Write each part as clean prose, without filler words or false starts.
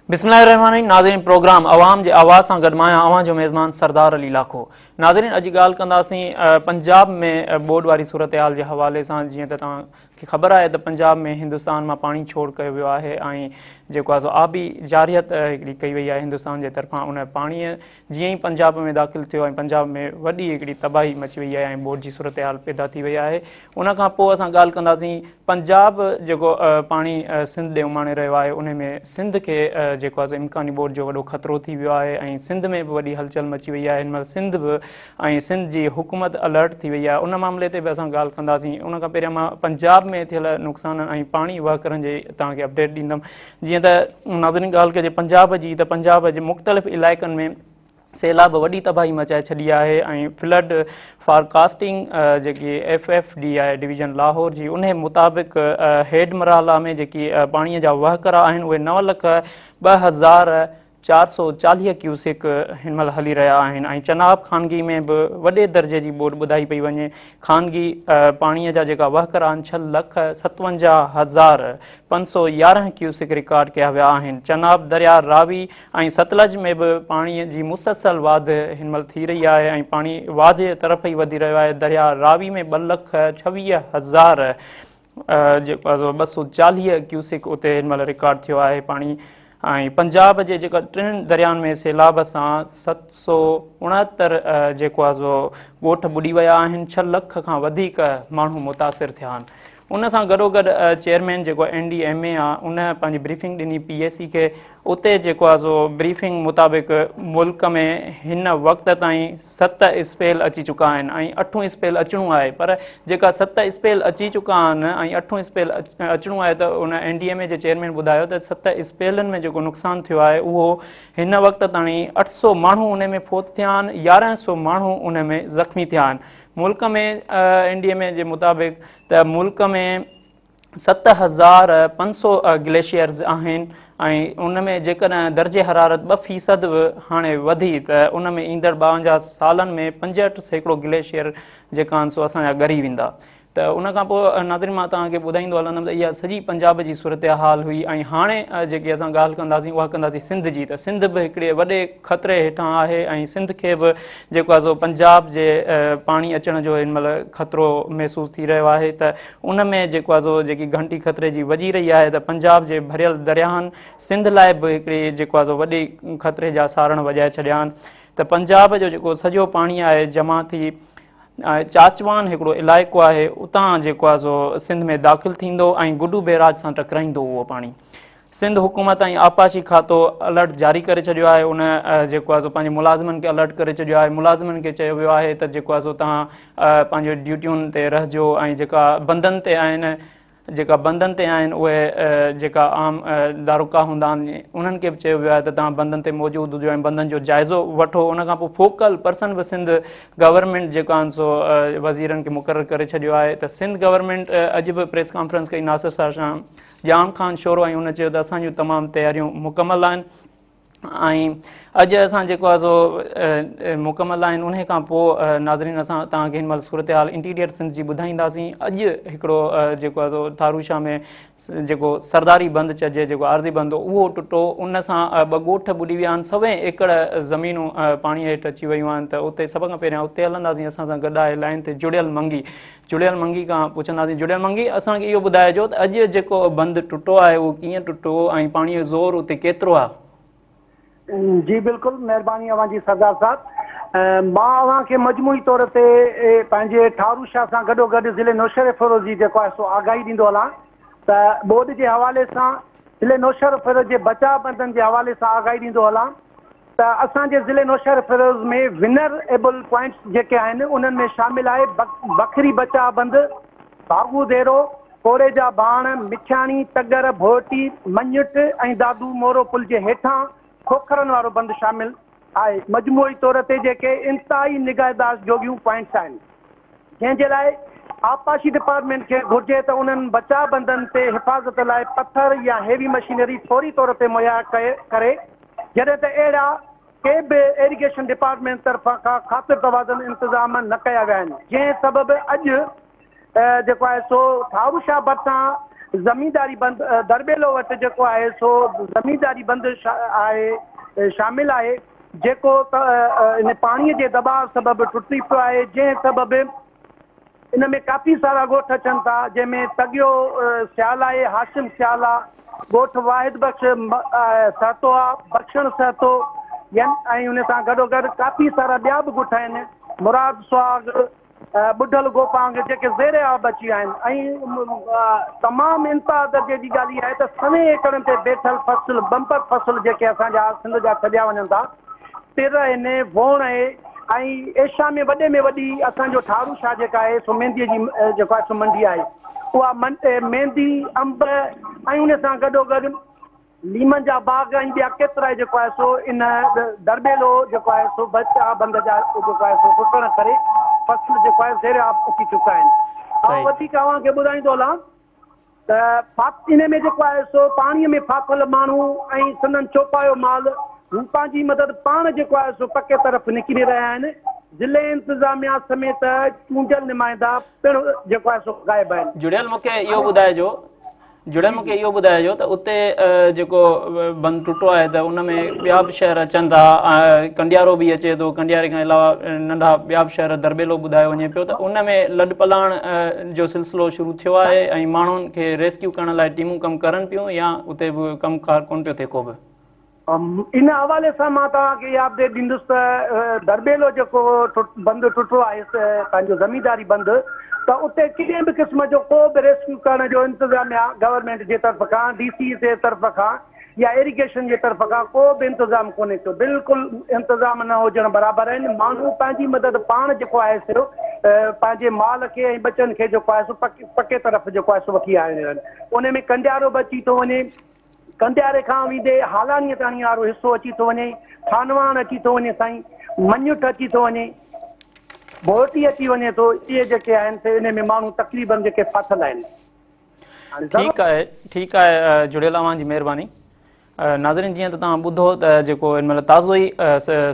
بسم الله الرحمن الرحيم ناظرين پروگرام عوام جي آواز سان گڏ مان آهيان اوهان جو ميزبان سردار علي لاکو. ناظرين اڄ ڳالهه ڪنداسين پنجاب ۾ ٻوڏ واري صورتحال جي حوالي سان. جيئن ته توهان کي خبر آهي ته پنجاب ۾ هندستان مان پاڻي ڇوڙ ڪيو ويو آهي ۽ جيڪو آهي سو آبي جارحيت هڪڙي ڪئي وئي آهي هندستان جي طرفان. ان پاڻي جيئن ئي پنجاب ۾ داخل ٿيو ۽ پنجاب ۾ وڏي هڪڙي تباهي مچي وئي آهي ۽ ٻوڏ جي صورتحال پيدا ٿي وئي آهي. ان کان پوء اسان ڳالهه ڪنداسين پنجاب جيڪو پاڻي سنڌ ڏي اماڻي رهيو آهي ان ۾ سنڌ کي جيڪو آهي امڪاني ٻوڏ جو وڏو خطرو ٿي ويو آهي ۽ سنڌ ۾ به وڏي هلچل مچي وئي آهي. هن مهل سنڌ به ۽ سنڌ جي حڪومت الرٽ ٿي وئي آهي. ان معاملي تي به اسان ڳالهه ڪنداسين. ان کان پهريان مان پنجاب ۾ ٿيل نقصانن ۽ پاڻي وهڪرن جي توهان کي اپڊيٽ ڏيندم. جيئن ته ناظرين ڳالهه ڪجي پنجاب جي ته پنجاب جي مختلف علائقن ۾ سيلاب وڏي تباهي مچائي ڇڏي آهي ۽ فلڊ فارڪاسٽنگ جيڪي ايف ايف ڊي آهي ڊويزن لاهور جي انهي مطابق هيڊ مرحلا ۾ جيڪي پاڻي جا وهڪرا آهن اهي نو لک 2440 ڪيوسڪ هن مهل هلي رهيا آهن ۽ چناب خانگي ۾ به وڏي درجي جي ٻوڏ ٻڌائي پئي وڃي. خانگي پاڻي جا جيڪا وهڪرا آهن 6,57,511 ڪيوسڪ رڪارڊ ڪيا ويا آهن. چناب درياء، راوي ۽ ستلج ۾ به پاڻي جي مسلسل واڌ هن مهل ٿي رهي آهي ۽ پاڻي واڌ جي طرف ئي وڌي رهيو آهي. درياء راوي ۾ 2,26,000 جيڪو آهي 240 ڪيوسڪ اتي هن مهل رڪارڊ ٿيو آهي پاڻي ۽ پنجاب جي جيڪا ٽن دريائن ۾ سيلاب سان 769 جيڪو آهي سو ڳوٺ ٻڏي ويا آهن، 6 لک کان وڌيڪ ماڻهو متاثر ٿيا آهن. ان سان گڏوگڏ چيئرمين جيڪو اين ڊي ايم اي آهي ان پنهنجي بريفنگ ڏني پي اي سي کي. اتي جيڪو آهي سو بريفنگ مطابق ملڪ ۾ هن وقت تائين 7 اسپيل اچي چڪا آهن ۽ اٺون اسپيل اچڻو آهي، پر جيڪا 7 اسپيل اچي چڪا آهن ۽ اٺون اسپيل اچڻو آهي ته ان اين ڊي ايم اي جي چيئرمين ٻڌايو ته 7 اسپيلن ۾ جيڪو نقصان ٿيو آهي اهو هن وقت تائين 800 ماڻهو ان ۾ فوت ٿيا آهن، 1100 ماڻهو ان ۾ زخمي ٿيا آهن. ملڪ ۾ اين ڊي ايم اي جي مطابق ته ملڪ ۾ 7500 گليشيئرز آهن ۽ ان ۾ جيڪڏهن درجه حرارت 2% به هاڻي وڌي ته ان ۾ ايندڙ 52 سالن ۾ 65% گليشيئر جيڪا آهن سو اسان جا ڳري ويندا. ته ان کان پوء ناظرين مان توهان کي ٻڌائيندو هلندم ته اها سڄي پنجاب جي صورتحال هئي ۽ هاڻي جيڪي اسان ڳالهه ڪنداسين اها ڪنداسين سنڌ جي ته سنڌ به هڪڙي وڏي خطري هيٺان آهي ۽ سنڌ کي به جيڪو آهي سو پنجاب جي پاڻي اچڻ جو هن مهل خطرو محسوس ٿي رهيو آهي ته ان ۾ جيڪو آهي سو جيڪي گهنٽي خطري جي وڄي رهي آهي ته پنجاب جي ڀريل درياهن سنڌ لاء به هڪڙي جيڪو آهي سو وڏي خطري جا سارڻ وڄائي ڇڏيا آهن ته پنجاب جو جيڪو سڄو پاڻي آهي جمع ٿي چاچوان هڪڙو علائقو آهي اتان جيڪو آهي سو سنڌ ۾ داخل ٿيندو ۽ گڊو بيراج سان ٽڪرائيندو اهو پاڻي. سنڌ حڪومت ۽ آبپاشي کاتو الرٽ جاري ڪري ڇڏيو آهي. ان جيڪو آهي سو پنهنجي ملازمن کي الرٽ ڪري ڇڏيو آهي. ملازمن کي چيو ويو آهي ته جيڪو آهي سو توهان پنهنجي ڊيوٽيون تي رهجو ۽ جيڪا بندن تي آهن جيڪا بندن تي آهن اهي جيڪا عام داروڪا هوندا آهن انهن کي به چيو ويو آهي ته توهان بندن تي موجود هجو ۽ بندن جو جائزو وٺو. ان کان پوء فوڪل پرسن به سنڌ گورنمينٽ جيڪو آهن سو وزيرن کي مقرر ڪري ڇڏيو آهي ته سنڌ گورنمينٽ اڄ به پريس ڪانفرنس ڪئي ناصر شاهه ڄام خان شورو ۽ هن چيو ته اسان جون تمام تياريون مڪمل آهن ۽ اڄ اسان جيڪو آهي سو مڪمل آهن. انهي کان پوء ناظرين اسان توهان کي هن مهل صورتحال انٽيريئر سنڌ جي ٻڌائينداسين. اڄ هڪڙو جيڪو آهي سو ٺاروشاه ۾ جيڪو سرداري بند چئجي جيڪو عارضي بند هو اهو ٽٽو، ان سان 2 ڳوٺ ٻڏي ويا آهن، سوين ايڪڙ زمينون پاڻي هيٺ اچي ويون آهن ته اتي سڀ کان پهريان اتي هلنداسين. اسان سان گڏ آهي لائين تي جڙيل منگي. جڙيل منگي کان پڇنداسين. جڙيل منگي اسان کي اهو ٻڌائجو ته اڄ جيڪو بند ٽٽو آهي اهو ڪيئن ٽٽو ۽ پاڻي جو زور اتي ڪيترو آهي؟ جي بلڪل مهرباني اوهان جي سردار صاحب مان اوهان کي مجموعي طور تي پنهنجي ٺارو شاهه سان گڏو گڏ ضلعي نوشهروفيروز جي جيڪو آهي سو آگاهي ڏيندو هلان ته ٻوڏ جي حوالي سان ضلعي نوشهروفيروز جي بچاء بندن جي حوالي سان آگاهي ڏيندو هلان ته اسان جي ضلعي نوشهروفيروز ۾ ونر ايبل پوائنٽس جيڪي آهن انهن ۾ شامل آهي بکري بچاء بند، ڀاڳو ديرو، ڪوريجا ڀاڻ، مٺياڻي، تڳر، ڀورٽي، مڃٺ ۽ دادو مورو پل جي هيٺان کوکرن وارو بند شامل آهي. مجموعي طور تي جيڪي انتهائي نگهداشت جوڳيون پوائنٽس آهن. جنهن جي لاء آبپاشي ڊپارٽمينٽ کي گهرجي ته انهن بچاء بندن تي حفاظت لاء پٿر يا هيوي مشينري فوري طور تي مهيا ڪري، جڏهن ته اهڙا ڪي به ايريگيشن ڊپارٽمينٽ طرفان کان خاطر توازن انتظام نه ڪيا ويا آهن، جنهن سبب اڄ جيڪو آهي سو ٺاروشاه ڀرسان زمينداري بند درٻيلو وٽ جيڪو آهي سو زمينداري بند آهي شامل آهي جيڪو ان پاڻي جي دٻاء سبب ٽٽي پيو آهي جنهن سبب ان ۾ ڪافي سارا ڳوٺ اچن ٿا جنهن ۾ تڳيو سيال آهي، هاشم سيال آ، ڳوٺ واحد بخش سهتو آ، بخشڻ سهتو ين ۽ ان سان گڏوگڏ ڪافي سارا ٻيا به ڳوٺ آهن مراد سهاڳ، ٻڍل گوپانگ جيڪي زير آب اچي ويا آهن ۽ تمام انتها درجي جي ڳالهه اها آهي ته سوين ايڪڙن تي بيٺل فصل بمپر فصل جيڪي اسان جا سنڌ جا ڇڏيا وڃن ٿا تر آهن ووڻ آهي ۽ ايشيا ۾ وڏي ۾ وڏي اسان جو ٺارو شاهه جيڪا آهي سو ميندي جي جيڪو آهي سو منڊي آهي اها ميندي انب ۽ ان سان گڏوگڏ ليمن جا باغ ۽ ٻيا ڪيترائي جيڪو آهي سو ان درٻيلو جيڪو آهي سو بچاء بند جا جيڪو آهي سو ٽٽڻ ڪري فصل جيڪو آهي زير آب اچي چڪا آهن. آئون وڌيڪ اوهان کي ٻڌائيندو هلان ته ان ۾ جيڪو آهي سو پاڻي ۾ ڦاٿل ماڻهو ۽ سندن چوپايو مال هو پنهنجي مدد پاڻ جيڪو آهي سو پڪي طرف نڪري رهيا آهن. ضلعي انتظاميا سميت چونڊيل نمائندا پڻ جيڪو آهي سو غائب آهن. جڙيل مون کي اهو ٻڌائجو جڙيل مون کي اهو ٻڌائجو ته اتي جيڪو بند ٽٽو آهي ته ان ۾ ٻيا به شهر اچن ٿا ڪنڊيارو به اچي ٿو ڪنڊياري کان علاوه ننڍا ٻيا به شهر درٻيلو ٻڌايو وڃي پيو ته ان ۾ لڏپلاڻ جو سلسلو شروع ٿيو آهي ۽ ماڻهن کي ريسڪيو ڪرڻ لاء ٽيمون ڪم ڪرن پيون يا اتي به ڪم ڪار ڪونه پيو ٿئي ڪو به. ان حوالي سان مان توهان کي اها اپڊيٽ ڏيندس ته درٻيلو جيڪو بند ٽٽو آهي پنهنجو زمينداري بند ته اتي ڪنهن به قسم جو ڪو به ريسڪيو ڪرڻ جو انتظاميا گورنمينٽ جي طرف کان ڊي سي جي طرف کان يا ايريگيشن جي طرف کان ڪو به انتظام ڪونهي ٿيو بلڪل انتظام نه هجڻ برابر آهن ماڻهو پنهنجي مدد پاڻ جيڪو آهي سو پنهنجي مال کي ۽ ٻچن کي جيڪو آهي سو پڪي طرف جيڪو آهي سو وٺي آيا آهن ان ۾ ڪنڊيارو به اچي ٿو وڃي ڪنڊياري کان ويندي هالاڻيء تاڻي وارو حصو اچي ٿو وڃي، ٿانواڻ اچي ٿو وڃي سائين، مڃٺ اچي ٿو وڃي، ڀورٽي اچي وڃي ٿو، اهي جيڪي آهن سي انهي ۾ ماڻهو تقريبن جيڪي ڦاٿل آهن. هاڻي ٺيڪ آهي ٺيڪ آهي جڙيل اوهان جي مهرباني. ناظرين جيئن ته توهان ٻڌو ته جيڪو هن مهل تازو ئي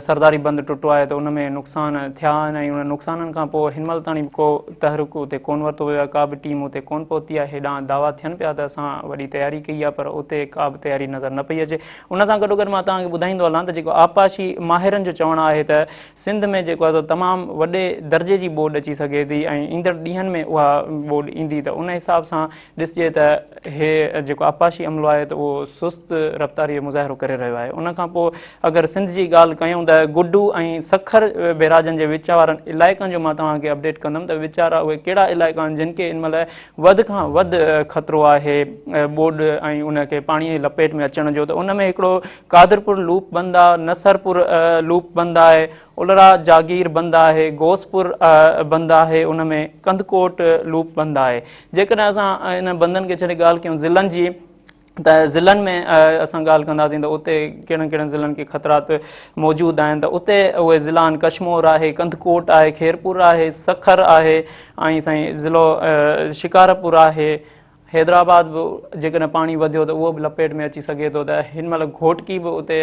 سرداري بند ٽٽو آهي ته ان ۾ نقصان ٿيا آهن ۽ ان نقصانن کان پوء هن مهل تاڻي به ڪو تحرڪ اتي ڪون ورتو ويو آهي ڪا به ٽيم اتي ڪون پهتي آهي هيڏانهن دعويٰ ٿين پيا ته اسان وڏي تياري ڪئي آهي پر اتي ڪا به تياري نظر نه پئي اچي ان سان گڏوگڏ مان توهان کي ٻڌائيندو هلان ته جيڪو آبپاشي ماهرن جو چوڻ آهي ته سنڌ ۾ جيڪو آهي سو تمام وڏي درجي جي ٻوڏ اچي سگهي ٿي ۽ ايندڙ ڏينهن ۾ اها ٻوڏ ايندي ته ان حساب سان ڏسجي ته هي جيڪو آبپاشي عملو آهي ته اهو سست رفتاري جو مظاهرو ڪري رهيو آهي ان کان پوء اگر سنڌ جي ڳالهه ڪيون ته گڊو ۽ سکر بيراجن جي وچ وارن علائقن جو مان توهان کي اپڊيٽ ڪندم ته ويچارا اهي ڪهڙا علائقا آهن جن کي ان مهل وڌ کان وڌ خطرو آهي ٻوڏ ۽ ان کي پاڻي جي لپيٽ ۾ اچڻ جو ته ان ۾ هڪڙو قادرپور لوپ بند آهي نصرپور لوپ بند آهي الرا جاگير بند آهي غوثپور بند آهي ان ۾ ڪنڌڪوٽ لوپ بند آهي جيڪڏهن اسان انهن بندن کي ڇڏي ڳالهه ڪيون ضلعن جي ته ضلعن ۾ اسان ڳالهه ڪنداسين ته اتي ڪهڙن ڪهڙن ضلعن کي خطرات موجود آهن ته اتي اهي ضلع آهن ڪشمور آهي ڪنڌڪوٽ آهي خيرپور آهي سکر آهي ۽ سائين ضلعو شڪارپور آهي حيدرآباد به جيڪڏهن پاڻي وڌيو ته اهو به لپيٽ ۾ اچي سگهي ٿو ته هن مهل گهوٽڪي به اتي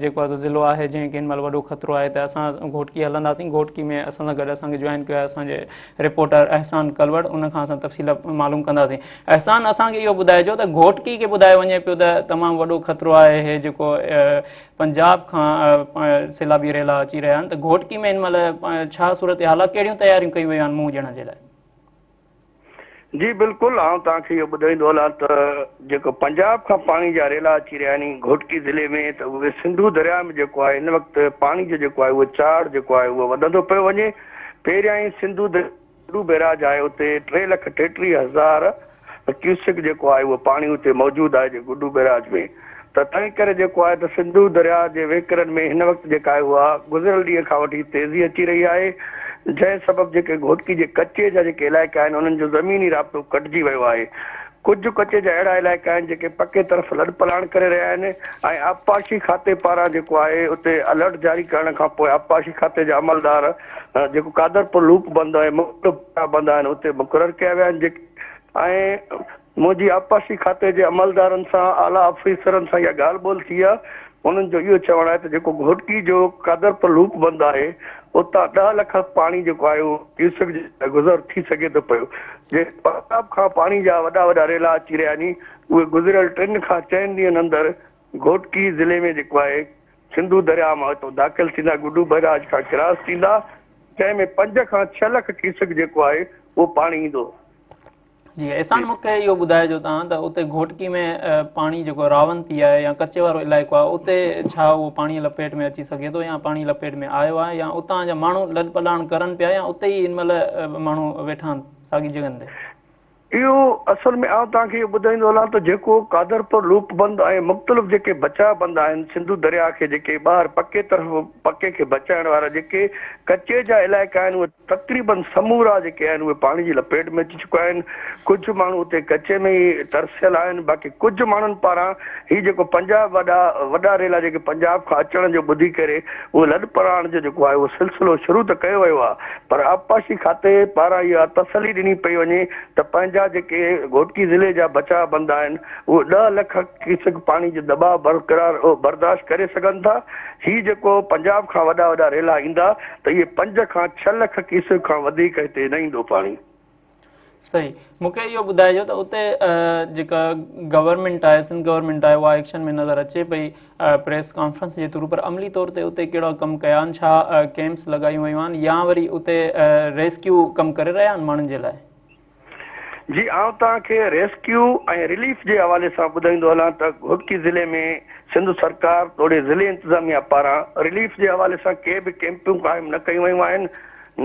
جيڪو آهي ضلعو آهي جنهن کي هن مهل وڏو خطرو آهي ته اسان گهوٽڪي هلنداسين گهوٽڪي ۾ اسان سان گڏ اسان کي جوائن ڪيو آهي اسان جي رپورٽر احسان ڪلوڙ ان کان اسان تفصيل معلوم ڪنداسين احسان اسان کي اهو ٻڌائجو ته گهوٽڪي کي ٻڌايو وڃي پيو ته تمام وڏو خطرو آهي هي جيڪو پنجاب کان سيلابي ريلا اچي رهيا آهن ته گهوٽڪي ۾ هن مهل ڇا صورتحال آهي ڪهڙيون تياريون ڪيون ويون آهن منهن ڏيڻ جي لاء؟ جي بلڪل آئون توهان کي اهو ٻڌائيندو هلان ته جيڪو پنجاب کان پاڻي جا ريلا اچي رهيا آهن گهوٽڪي ضلعي ۾ ته اهي سنڌو درياء ۾ جيڪو آهي هن وقت پاڻي جو جيڪو آهي اهو چاڙهه جيڪو آهي اهو وڌندو پيو وڃي پهريائين سنڌو درياء گڊو بئراج آهي اتي 3,33,000 ڪيوسڪ جيڪو آهي اهو پاڻي اتي موجود آهي جي گڊو بئراج ۾ ته تنهن ڪري جيڪو آهي ته سنڌو درياء جي وهڪرن ۾ هن وقت جيڪا آهي اها گذريل ڏينهن کان وٺي تيزي اچي رهي آهي جنهن سبب جيڪي گهوٽڪي جي ڪچي جا جيڪي علائقا آهن انهن جو زميني رابطو ڪٽجي ويو آهي ڪجهه ڪچي جا اهڙا علائقا آهن جيڪي پڪي طرف لڏپلاڻ ڪري رهيا آهن ۽ آبپاشي کاتي پاران جيڪو آهي اتي الرٽ جاري ڪرڻ کان پوء آبپاشي کاتي جا عملدار جيڪو قادرپور لوپ بند ۽ مڪ بند آهن اتي مقرر ڪيا ويا آهن جيڪي ۽ منهنجي آبپاشي کاتي جي عملدارن سان اعليٰ آفيسرن سان اها ڳالهه ٻولهه ٿي آهي انهن جو اهو چوڻ آهي ته جيڪو گهوٽڪي جو قادرپور لوپ بند آهي اتان 10 لک پاڻي جيڪو آهي اهو ڪيوسڪ جي گذر ٿي سگهي ٿو پيو. جي پنجاب کان پاڻي جا وڏا وڏا ريلا اچي رهيا آهن اهي گذريل ٽن کان چئن ڏينهن اندر گهوٽڪي ضلعي ۾ جيڪو آهي سنڌو درياء مان اتو داخل ٿيندا گڊو بئراج کان ڪراس ٿيندا جنهن ۾ پنج کان ڇهه لک ڪيوسڪ جيڪو آهي اهو پاڻي ايندو. جي احسان مون کي اهو ٻڌائجو تان ته اتي گهوٽڪي ۾ پاڻي جيڪو راونتي آهي يا ڪچي وارو علائقو آهي اتي ڇا اهو پاڻي لپيٽ ۾ اچي سگهي ٿو يا پاڻي لپيٽ ۾ آيو آهي يا اتان جا ماڻهو لڏ پلاڻ ڪرن پيا يا اتي ئي هن مهل ماڻهو ويٺا آهن ساڳي جڳهن تي. اهو اصل ۾ آئون توهان کي اهو ٻڌائيندو هلان ته جيڪو قادرپور لوپ بند ۽ مختلف جيڪي بچاء بند آهن سنڌو درياء کي جيڪي ٻاهر پڪي طرف پڪي کي بچائڻ وارا جيڪي ڪچي جا علائقا آهن اهي تقريبن سمورا جيڪي آهن اهي پاڻي جي لپيٽ ۾ اچي چڪا آهن ڪجهه ماڻهو اتي ڪچي ۾ ئي ترسيل آهن باقي ڪجهه ماڻهن پاران هي جيڪو پنجاب وڏا وڏا ريلا جيڪي پنجاب کان اچڻ جو ٻڌي ڪري اهو لڏ پلاڻ جو جيڪو آهي اهو سلسلو شروع ته ڪيو ويو آهي پر آبپاشي کاتي پاران اها تسلي ڏني پئي وڃي ته پنهنجا جيڪي گهوٽڪي ضلعي جا بچاء بند آهن اهي ڏهه لک ڪيوسڪ پاڻي جو دٻاء برقرار برداشت ڪري سگهن ٿا، هي جيڪو پنجاب کان وڏا وڏا ريلا ايندا ته اهي پنج کان ڇهه لک ڪيوسڪ کان وڌيڪ هتي نه ايندو پاڻي. صحيح مون کي اهو ٻڌائجو ته اتي جيڪا گورنمينٽ آهي سنڌ گورنمينٽ آهي اها ايڪشن ۾ نظر اچي پئي پريس ڪانفرنس جي ٿرو پر عملي طور تي اتي ڪهڙا ڪم ڪيا آهن ڇا ڪيمپس لڳايون ويون آهن يا وري اتي ريسڪيو ڪم ڪري رهيا آهن ماڻهن جي لاء. جي آئون توهان کي ريسڪيو ۽ رليف جي حوالي سان ٻڌائيندو هلان ته گهوٽڪي ضلعي ۾ سنڌ سرڪار توڙي ضلعي انتظاميا پاران رليف جي حوالي سان ڪي به ڪيمپون قائم نه ڪيون ويون آهن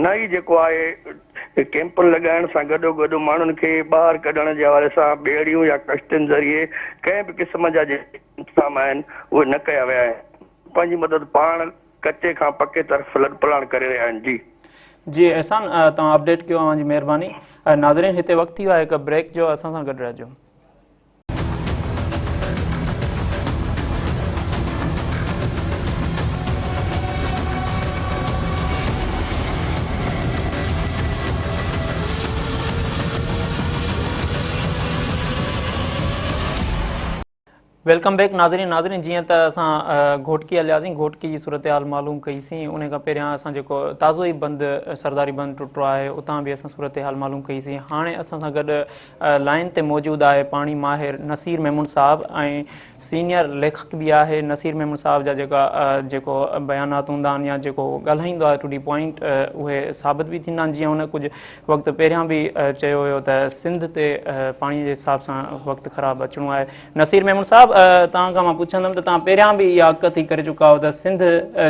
نه ئي جيڪو آهي ڪيمپن لڳائڻ سان گڏوگڏ ماڻهن کي ٻاهر ڪڍڻ جي حوالي سان ٻيڙيون يا ڪشتين ذريعي ڪنهن به قسم جا جيڪي انتظام آهن اهي نه ڪيا ويا آهن پنهنجي مدد پاڻ ڪچي کان پڪي طرف لڏپلاڻ ڪري رهيا آهن جي. جي احسان توهان اپڊيٽ ڪيو اوهان جي مهرباني ناظرين هتي وقت ٿي ويو آهي هڪ بريڪ جو اسان سان گڏ رهجو. Welcome back ناظرين ناظرين جيئن ته اسان گهوٽڪي هلياسين گهوٽڪي جي صورتحال معلوم ڪئي سين ان کان پهريان اسان جيڪو تازو ئي بند سرداري بند ٽٽو آهي اتان به اسان صورتحال معلوم ڪئي سين هاڻي اسان سان گڏ لائين تي موجود آهي پاڻي ماهر نصير ميمڻ صاحب ۽ سينيئر ليکڪ به آهي نصير ميمڻ صاحب جا جيڪا جيڪو بيانات هوندا آهن يا جيڪو ڳالهائيندو آهي ٽو the point اهي ثابت به ٿيندا آهن جيئن هن ڪجهه وقت پهريان به چيو هيو ته سنڌ تي پاڻي جي حساب سان وقت خراب اچڻو آهي نصير ميمڻ صاحب توهان کان مان پڇندم ته توهان پهريان به اها اڳڪٿي ڪري چڪا آهيو ته سنڌ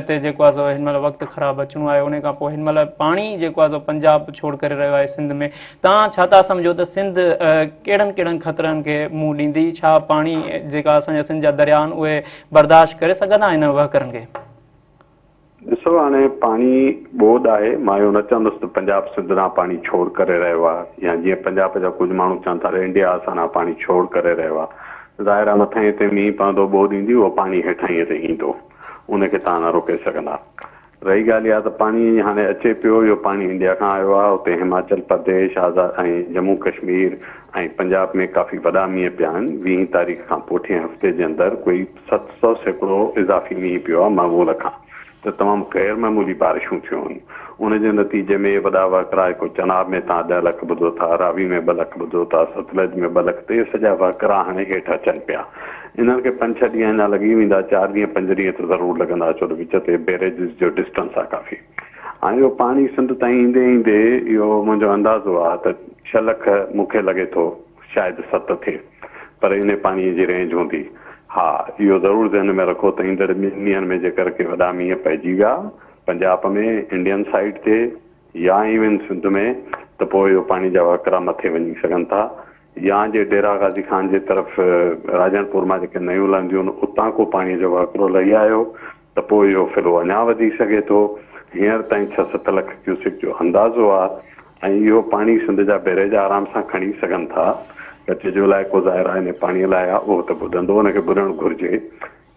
تي جيڪو آهي سو هن مهل وقت خراب اچڻو آهي ان کان پوء هن مهل پاڻي جيڪو آهي سو پنجاب ڇوڙ ڪري رهيو آهي سنڌ ۾ توهان ڇا ٿا سمجهو ته سنڌ ڪهڙن ڪهڙن خطرن کي منهن ڏيندي ڇا پاڻي جيڪا اسان جا سنڌ جا درياء آهن اهي برداشت ڪري سگهندا هن وهڪرن کي؟ ڏسو هاڻي پاڻي ٻوڏ آهي، مان اهو نه چوندس ته پنجاب سنڌ ڏانهن پاڻي ڇوڙ ڪري رهيو آهي يا جيئن پنجاب جا ڪجهه ماڻهو چون ٿا ته انڊيا اسان ڏانهن پاڻي ڇوڙ ڪري رهيو آهي. ظاهر آهي مٿانهين تي مينهن پوندو ٻوڏ ايندي اهو پاڻي هيٺانهين تي ايندو ان کي توهان نه روڪي سگهندا. رهي ڳالهه اها ته پاڻي هاڻي اچي پيو اهو پاڻي انڊيا کان آيو آهي اتي هماچل پرديش، آزاد ۽ ڄمون ڪشمير ۽ پنجاب ۾ ڪافي وڏا مينهن پيا آهن ويهين تاريخ کان پوٺين هفتي جي اندر ڪوئي 700% اضافي مينهن پيو آهي معمول کان ته تمام غير معمولي بارشون ٿيون آهن ان جي نتيجي ۾ وڏا وهڪرا هڪ چناب ۾ توهان ڏهه لک ٻڌو ٿا راوي ۾ ٻه لک ٻڌو ٿا ستلج ۾ ٻه لک ته اهي سڄا وهڪرا هاڻي هيٺ اچن پيا انهن کي پنج ڇهه ڏينهن اڃا لڳي ويندا چار ڏينهن پنج ڏينهن ته ضرور لڳندا ڇو ته وچ تي بيريجز جو ڊسٽنس آهي ڪافي هاڻي اهو پاڻي سنڌ تائين ايندي ايندي اهو منهنجو اندازو آهي ته ڇهه لک مون کي لڳي ٿو شايد ست ٿئي پر انهي پاڻي جي رينج هوندي. ها اهو ضرور ذهن ۾ رکو ته ايندڙ ٻن ڏينهن ۾ جيڪر ڪي وڏا مينهن پئجي ويا پنجاب ۾ انڊين سائيڊ تي يا ايون سنڌ ۾ ته پوء اهو پاڻي جا وهڪرا مٿي وڃي سگهن ٿا يا جي ڊيرا غازي خان جي طرف راڄڻ پور مان جيڪي نيون لهنديون آهن اتان ڪو پاڻي جو وهڪرو لهي آيو ته پوء اهو فلو اڃا وڌي سگهي ٿو. هينئر تائين ڇهه ست لک ڪيوسڪ جو اندازو آ ۽ اهو پاڻي سنڌ جا بئريج آرام سان کڻي سگهن ٿا. ڪچي جو علائقو ظاهر آ انهي پاڻي لاء آ اهو ته ٻڏندو ان کي ٻڏڻ گهرجي.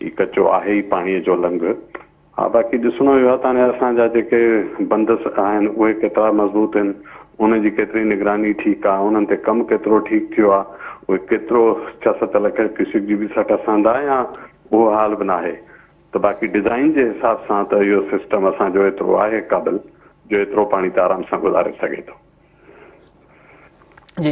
هي ڪچو آهي ئي پاڻي جو لنگهه. ها باقي ڏسڻو اهو آ ته هاڻي اسان جا جيڪي بند آهن اهي ڪيترا مضبوط آهن انهن جي ڪيتري نگراني ٺيڪ آ انهن تي ڪم ڪيترو ٺيڪ ٿيو آ اهي ڪيترو ڇهه ست لک ڪيوسڪ جي به سٽ سهندا يا اهو حال به ناهي ته باقي ڊزائين جي حساب سان ته اهو سسٽم اسان جو ايترو آهي قابل جو ايترو پاڻي ته آرام سان گذاري سگهي ٿو. جي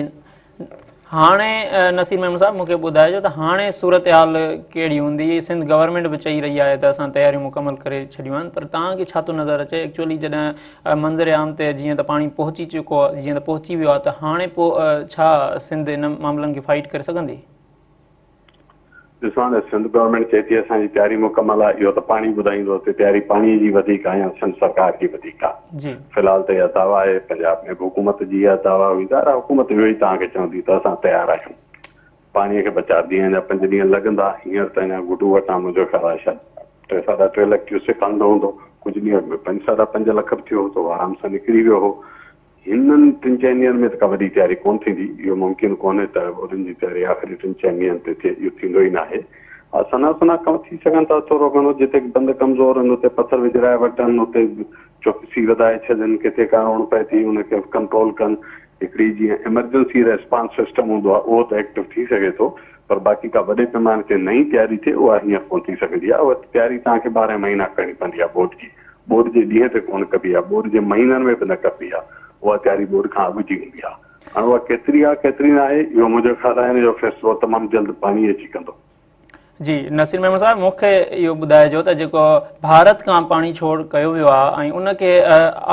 هاڻي نصير محمود صاحب مونکي ٻڌائجو ته هاڻي صورتحال ڪهڙي هوندي؟ سنڌ گورنمينٽ به چئي رهي آهي ته اسان تياريون مڪمل ڪري ڇڏيون آهن پر توهان کي ڇا ٿو نظر اچي ايڪچوئلي جڏهن منظر عام تي جيئن ته پاڻي پهچي چڪو آهي جيئن ته پهچي ويو آهي ته هاڻي پوء ڇا سنڌ ان معاملن کي فائيٽ ڪري سگهندي؟ ڏسو هاڻي سنڌ گورنمينٽ چئي ٿي اسان جي تياري مڪمل آهي اهو ته پاڻي ٻڌائيندو ته تياري پاڻي جي وڌيڪ آهي يا سنڌ سرڪار جي وڌيڪ آهي. في الحال ته اها دعويٰ آهي پنجاب ۾ به حڪومت جي اها دعويٰ هئي ظاهر آهي حڪومت اهو ئي توهان کي چوندي ته اسان تيار آهيون پاڻي کي ٻه چار ڏينهن يا پنج ڏينهن لڳندا هينئر ته اڃا گڊو وٽان منهنجو خيال آهي شايد ٽي ساڍا ٽي لک ڪيوسڪ آندو هوندو ڪجهه ڏينهن اڳ ۾ پنج ساڍا پنج لک به ٿيو هو ته اهو آرام سان نڪري ويو هو هنن ٽن چئن ڏينهن ۾ ته ڪا وڏي تياري ڪونه ٿيندي. اهو ممڪن ڪونهي ته ٻوڏن جي تياري آخري ٽن چئن ڏينهن تي ٿئي. اهو ٿيندو ئي ناهي. ها سنها سنها ڪم ٿي سگهن ٿا ٿورو گهڻو جتي بند ڪمزور آهن اتي پٿر وجهرائي وٺن، اتي چوڪسي وڌائي ڇڏين، ڪٿي ڪا روڻ پئي ٿي ان کي ڪنٽرول ڪن. هڪڙي جيئن ايمرجنسي ريسپانس سسٽم هوندو آهي اهو ته ايڪٽو ٿي سگهي ٿو پر باقي ڪا وڏي پيماني تي نئين تياري ٿئي اها هينئر ڪونه ٿي سگهندي آهي. اها تياري توهان کي ٻارنهن مهينا ڪرڻي پوندي آهي ٻوڏ جي. ٻوڏ جي ڏينهن تي ڪونه ڪبي آ، ٻوڏ جي مهينن ۾ به نه ڪبي آ، اها تياري ٻوڏ کان اڳ جي هوندي آ. هاڻ اها ڪيتري آ ڪيتري ناهي، اهو منهنجو خيال آهي ان جو فيصلو تمام جلد پاڻي اچي ڪندو. جي نصير ميمڻ صاحب مون کي اهو ٻڌائجو ته جيڪو ڀارت کان پاڻي ڇوڙ ڪيو ويو آ ۽ ان کي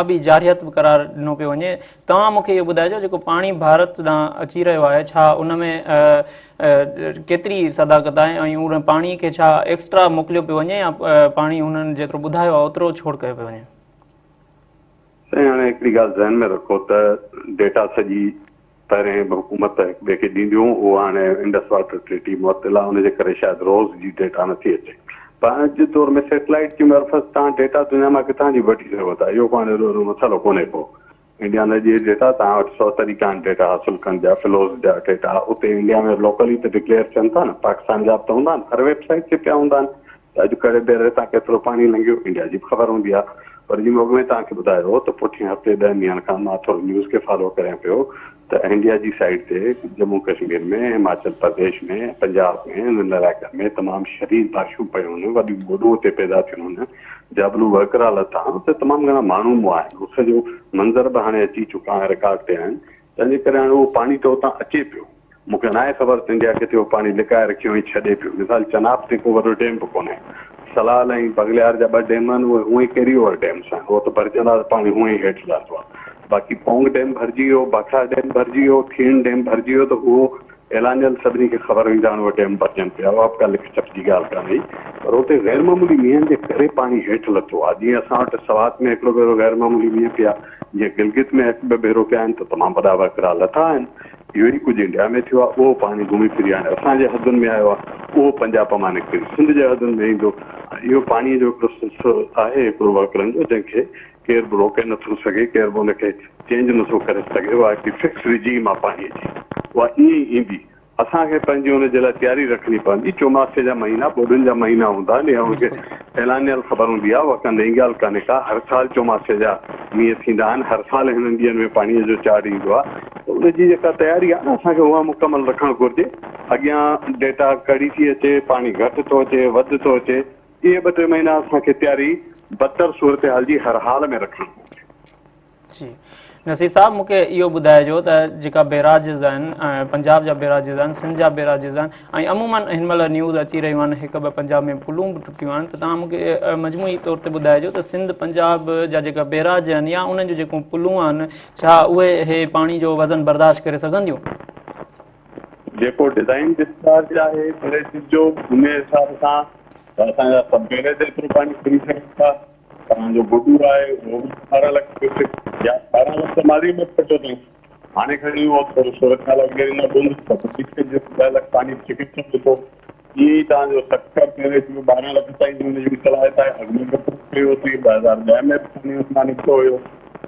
آبي جارحيت به قرار ڏنو پيو وڃي، توهان مون کي اهو ٻڌائجو جيڪو پاڻي ڀارت ڏانهن اچي رهيو آهي ڇا ان ۾ ڪيتري صداقت آهي ۽ ان پاڻي کي ڇا ايڪسٽرا موڪليو پيو وڃي يا پاڻي انهن جيترو ٻڌايو آهي اوترو ڇوڙ ڪيو پيو وڃي؟ سائين هاڻي هڪڙي ڳالهه ذهن ۾ رکو ته ڊيٽا سڄي پهرين به حڪومت هڪ ٻئي کي ڏينديون اهو هاڻي انڊس واٽر ٽريٽي معطل آهي ان جي ڪري شايد روز جي ڊيٽا نٿي اچي پر اڄ جي دور ۾ سيٽلائيٽ جي معرفت توهان ڊيٽا دنيا مان ڪٿان جي به وٺي سگهو ٿا اهو ڪو هاڻي ايڏو وڏو مسئلو ڪونهي ڪو انڊيا ۾ جي ڊيٽا توهان وٽ سو طريقا آهن ڊيٽا حاصل ڪرڻ جا فلوز جا ڊيٽا اتي انڊيا ۾ لوڪلي ته ڊڪليئر ٿين ٿا نه پاڪستان جا به ته هوندا آهن هر ويب سائيٽ تي پيا هوندا آهن ته اڄ ڪهڙي بيري تان ڪيترو پاڻي لنگهيو انڊيا جي به خبر هوندي آهي پر جي مون اڳ ۾ توهان کي ٻڌايو هو ته پٺين هفتي ڏهن ڏينهن کان مان ٿورو نيوز کي فالو ڪريان پيو ته انڊيا جي سائيڊ تي ڄمون ڪشمير ۾ هماچل پرديش ۾ پنجاب ۾ انهن علائقن ۾ تمام شديد بارشون پيون آهن وڏيون ٻوڏون اتي پيدا ٿيون آهن جابلو وهڪرا لٿا آهن اتي تمام گهڻا ماڻهو مئا آهن اس جو منظر به هاڻي اچي چڪا آهن رڪارڊ تي آهن تنهن جي ڪري هاڻي اهو پاڻي ته اتان اچي پيو مون کي ناهي خبر ته انڊيا ڪٿي اهو پاڻي لڪائي رکيو ۽ ڇڏي پيو مثال چناب تي ڪو وڏو ڊيم به ڪونهي سلال ۽ بغليار جا ٻه ڊيم آهن اهي هونئن ئي ڪيري اوور ڊيمس آهن اهو ته ڀرجندا ته پاڻي هونئن ئي هيٺ لهندو آهي باقي پونگ ڊيم ڀرجي ويو باکڙا ڊيم ڀرجي ويو ٿيڻ ڊيم ڀرجي ويو ته اهو اعلانيل سڀني کي خبر هئي ته هاڻ اهي ڊيم ڀرجن پيا، اها به ڪا لڪ ڇپ جي ڳالهه ڪانه هئي، پر اتي غير معمولي مينهن جي ڪري پاڻي هيٺ لٿو آهي، جيئن اسان وٽ سوات ۾ هڪڙو ڀيرو غير معمولي مينهن پيا، جيئن گلگت ۾ هڪ ٻه ڀيرو پيا آهن ته تمام وڏا وهڪرا لٿا آهن، اهو ئي ڪجهه انڊيا ۾ ٿيو آهي، اهو پاڻي گهمي ڦري هاڻي اسان جي حدن ۾ آيو آهي، اهو پنجاب مان نڪري سنڌ جي حدن ۾ ايندو، اهو پاڻي جو هڪڙو سلسلو آهي هڪڙو وهڪرن جو جنهن کي ڪير به روڪي نه ٿو سگهي، ڪير به ان کي چينج نه ٿو ڪري سگهي، اها هڪڙي فڪس رجيم آهي پاڻيء جي، اها ائين ئي ايندي. اسان کي پنهنجي ان جي لاء تياري رکڻي پوندي. چوماسي جا مهينا ٻوڏن جا مهينا هوندا آهن، اها ان کي اعلانيل خبر هوندي آهي، اها ڪا نئين ڳالهه ڪانهي ڪا، هر سال چوماسي جا مينهن ٿيندا آهن، هر سال هنن ڏينهن ۾ پاڻيء جو چاڙهه ايندو آهي ته ان جي جيڪا تياري آهي نه اسان کي اها مڪمل رکڻ گهرجي. اڳيان ڊيٽا ڪڙي ٿي اچي، پاڻي گهٽ ٿو اچي، وڌ ٿو اچي، اهي ٻه ٽي مهينا اسان کي تياري بدتر صورتحال جي هر حال ۾ رکڻ گهرجي. جي نصير صاحب مون کي اهو ٻڌائجو ته جيڪا بيراجز آهن پنجاب جا بيراجز آهن سنڌ جا بيراجز آهن ۽ عموماً هن مهل نيوز اچي رهيون آهن هڪ ٻه پنجاب ۾ پلون به ٽٽيون آهن ته توهان مون کي مجموعي طور تي ٻڌائجو ته سنڌ پنجاب جا جيڪا بيراج آهن يا انهن جون جيڪون پلون آهن ڇا اهي هي پاڻي جو وزن برداشت ڪري سگهنديون؟ جيڪو ڊزائين ڊسچارج آهي بئريجز جو ان حساب سان ته اسان جا سب بئريج ايترو پاڻي کڻي سگهن ٿا. توهان جو گڊو آهي اهو به 12 لک ڪيوسڪ يا 12 لک ته ماضي ۾ پهتو اٿئون هاڻي کڻي اهو ٿورو صورتحال اڳلي نه ٻن ته پوء 10 لک پاڻي ڇڪي سگهي ٿو. ائين ئي توهان جو سکر بئريج به 12 لک تائين جي ان جي به صلاحيت آهي. اڳ ۾ به پورو ڪيو اٿئي 2010 ۾ به پاڻي ان مان نڪتو هيو.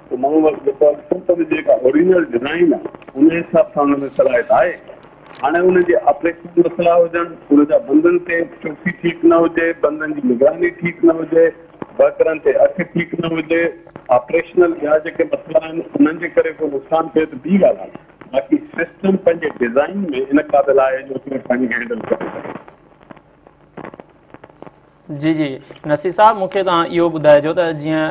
پوء مون وٽ جيڪو آهي سو ته جيڪا اوريجنل ڊزائين آهي ان حساب سان ان ۾ صلاحيت آهي. هاڻي ان جي آپريشنل مسئلا هجن، ان جا بندن تي چوڪسي ٺيڪ نه هجي، بندن جي نگراني ٺيڪ نه هجي، ورڪرن تي اک ٺيڪ نه هجي، آپريشنل ٻيا جيڪي مسئلا آهن انهن جي ڪري ڪو نقصان ٿئي ته ٻي ڳالهه آهي، باقي سسٽم پنهنجي ڊزائين ۾ ان قابل آهي جو اوتري پاڻي کي هينڊل ڪري سگهي. جي جي نصير صاحب مون کي توهان اهو ٻڌائجو ته جيئن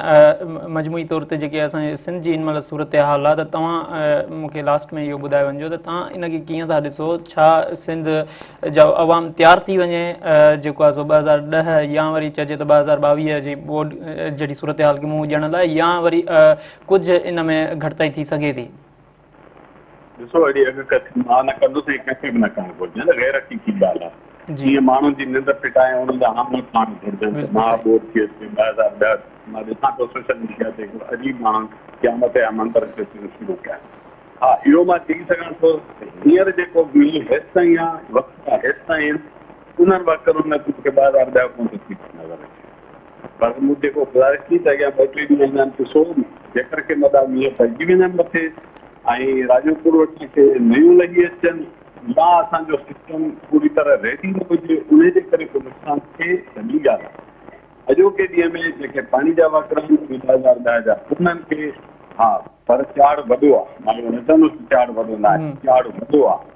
مجموعي طور تي جيڪي اسان جي سنڌ جي هن مهل صورتحال آهي ته توهان مون کي لاسٽ ۾ اهو ٻڌائي وڃجو ته توهان ان کي ڪيئن ٿا ڏسو ڇا سنڌ جو عوام تيار ٿي وڃي جيڪو آهي سو 2010 يا وري چئجي ته 2022 جي ٻوڏ جهڙي صورتحال کي منهن ڏيڻ لاء يا وري ڪجهه ان ۾ گهٽتائي ٿي سگهي ٿي. ڏسو اهڙي اڳڪٿي مان نه ڪندس ۽ ڪنهن کي به نه ڪرڻ گهرجي نه غير حقيقي ڳالهه آهي جيئن ماڻهن جي ننڊ ڦٽائي انهن جا هام کائڻ گهرجن ته مها ٻوڏ ٿي اچي 2010 مان ڏسان پيو سوشل ميڊيا تي هڪڙو عجيب ماڻهن قيامت جا منظر کيچڻ شروع ڪيا ها اهو مان چئي سگهان ٿو ته هينئر جيڪو مينهن هيستائين آهي وقت هيستائين انهن وقتن ۾ مون کي 2010 ڪونه ٿو ٿي نظر اچي. پر مون جيڪو گذارش ڪئي ته اڳيان ٻه ٽي ڏينهن اڃا ڏسو، جيڪر ڪي مڏا مينهن پئجي وڃن مٿي ۽ راڄوپور وٽان ڪي نيون لهي اچن يا اسان جو سسٽم پوري طرح ريڊي نه هجي انهي جي ڪري ڪو نقصان ٿئي ته ٻي ڳالهه آهي. اڄوڪي ڏينهن ۾ جيڪي پاڻي جا وهڪرا آهن اهي 2010 جا ڪونهن ڪي ها پر چاڙهه وڏو آهي مان اهو نه چوندس ته چاڙهه وڏو ناهي چاڙهه وڏو آهي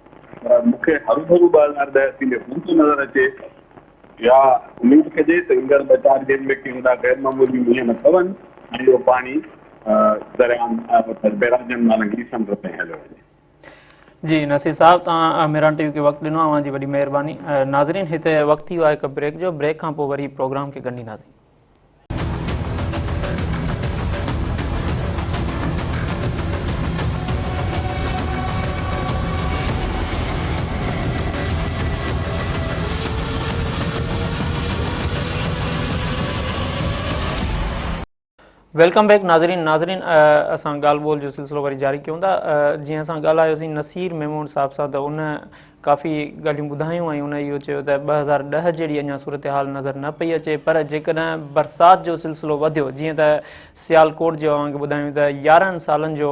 پر مون کي هروڀرو 2010 ٿيندي ڪونه ٿو نظر اچي. اها اميد ڪجي ته ايندڙ ٻه چار ڏينهن ۾ ڪي وڏا غير معمولي مينهن نه پون ۽ اهو پاڻي دريائن بئراجن مان لنگهي سمنڊ تائين هليو وڃي. جي نصير صاحب توهان مهراڻ ٽي وي کي وقت ڏنو اوهان جي وڏي مهرباني ناظرين هتي وقت ٿي ويو آهي هڪ بريڪ جو بريڪ کان پوء وري پروگرام کي ڳنڍينداسين. Welcome back ناظرين ناظرين اسان ڳالهه ٻولهه جو سلسلو وري جاري ڪيون ٿا جيئن اسان ڳالهايوسين نصير ميمڻ صاحب سان ته ان ڪافي ڳالهيون ٻڌايون ۽ ان اهو چيو ته 2010 جهڙي اڃا صورتحال نظر نه پئي اچي پر جيڪڏهن برسات جو سلسلو وڌيو جيئن ته سيالڪوٽ جو اوهان کي ٻڌايون ته 11 سالن جو